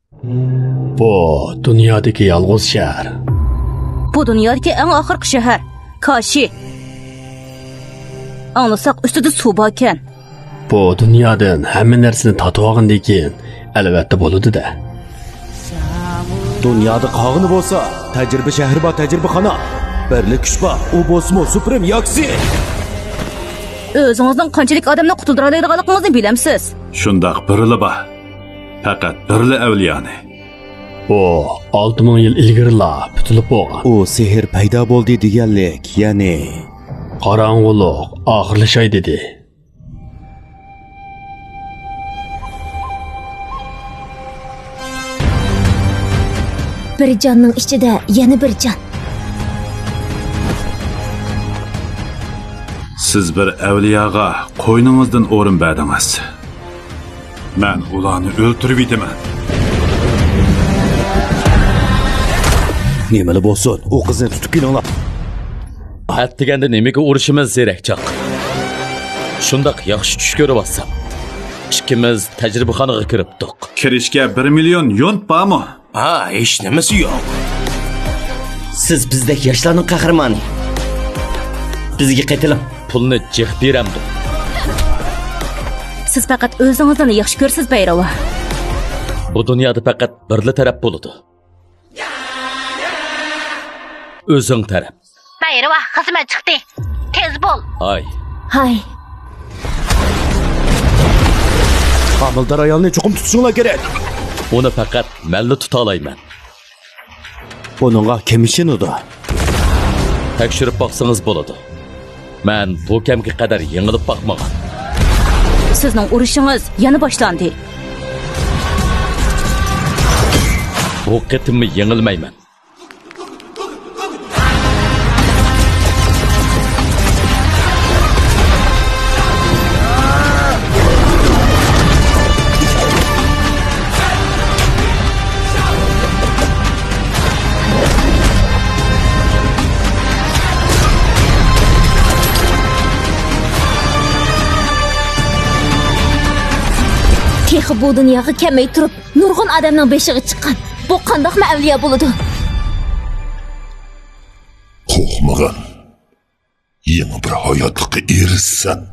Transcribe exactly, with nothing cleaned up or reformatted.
بۇ دۇنيادىكى يالغۇز شەھەر. بۇ دۇنيادىكى ئەڭ ئاخىرقى شەھەر. كاشى. ئاڭلىساق، ئۈستىدە سۇ باركەن. بۇ دۇنيادىن ھەممە نەرسىنى تارتىۋالغاندىن كېيىن، ئەلۋەتتە بولىدۇ-دە. دۇنيادا قالغىنى بولسا، تەجرىبە شەھىرى بار، تەجرىبىخانا. بىرلا كۈچ بار، ئۇ بولسىمۇ سۇپرېم ياكسى. ئۆزىڭىزنىڭ قانچىلىك ئادەمنى قۇتۇلدۇرالايدىغانلىقىڭىزنى بىلەمسىز؟ شۇنداق، بىرلا بار. پەقەت بىرلا ئەۋلىيانى. ئۇ ئالتە مىڭ يىل ئىلگىرىلا پۈتۈلۈپ بولغان. ئۇ سېھىر پەيدا بولدى دېگەنلىك، يەنى. قاراڭغۇلۇق ئاخىرلىشاي دېدى. بىر جاننىڭ ئىچىدە يەنە بىر جان. سىز بىر ئەۋلىياغا قوينىڭىزدىن ئورۇن بەردىڭىز. مەن ئۇلارنى ئۆلتۈرۈۋېتىمەن. نېمىلا بولسۇن، ئۇ قىزنى تۇتۇپ كېلىڭلار. ئەتىگەندە نېمىگە ئۇرۇشىمىز، زېرەكچاق؟ شۇنداق ياخشى چۈش كۆرۈۋاتسام، ئىككىمىز تەجرىبىخانىغا كىرىپتۇق. كىرىشكە بىر مىليون يونت بارمۇ؟ ھا، ھېچنېمىسى يوق. سىز بىزدەك ياشلارنىڭ قەھرىمانى. بىزگە قېتىلىڭ. پۇلنى جىق بېرەمدۇ؟ سىز پەقەت ئۆزىڭىزنى ياخشى كۆرىسىز، بەيرىۋا. بۇ دۇنيادا پەقەت بىرلا تەرەپ بولىدۇ. ئۆزۈڭ تەرەپ. بەيرىۋا، خىزمەت چىقتى. تېز بول. ھاي. ھاي. ھامىلىدار ئايالنى چوقۇم تۇتۇشۇڭلار كېرەك. ئۇنى پەقەت مەنلا تۇتالايمەن. بۇنىڭغا كىم ئىشىنىدۇ؟ تەكشۈرۈپ باقسىڭىز بولىدۇ. مەن بۇ كەمگە قەدەر يېڭىلىپ باقمىغان. سىزنىڭ ئۇرۇشىڭىز يەنە باشلاندى. بۇ قېتىممۇ يېڭىلمەيمەن. تېخى بۇ دۇنياغا كەلمەي تۇرۇپ، نۇرغۇن ئادەمنىڭ بېشىغا چىققان. بۇ قانداقمۇ ئەۋلىيا بولىدۇ؟ قورقمىغىن. يېڭى بىر ھاياتلىققا ئېرىشىسەن.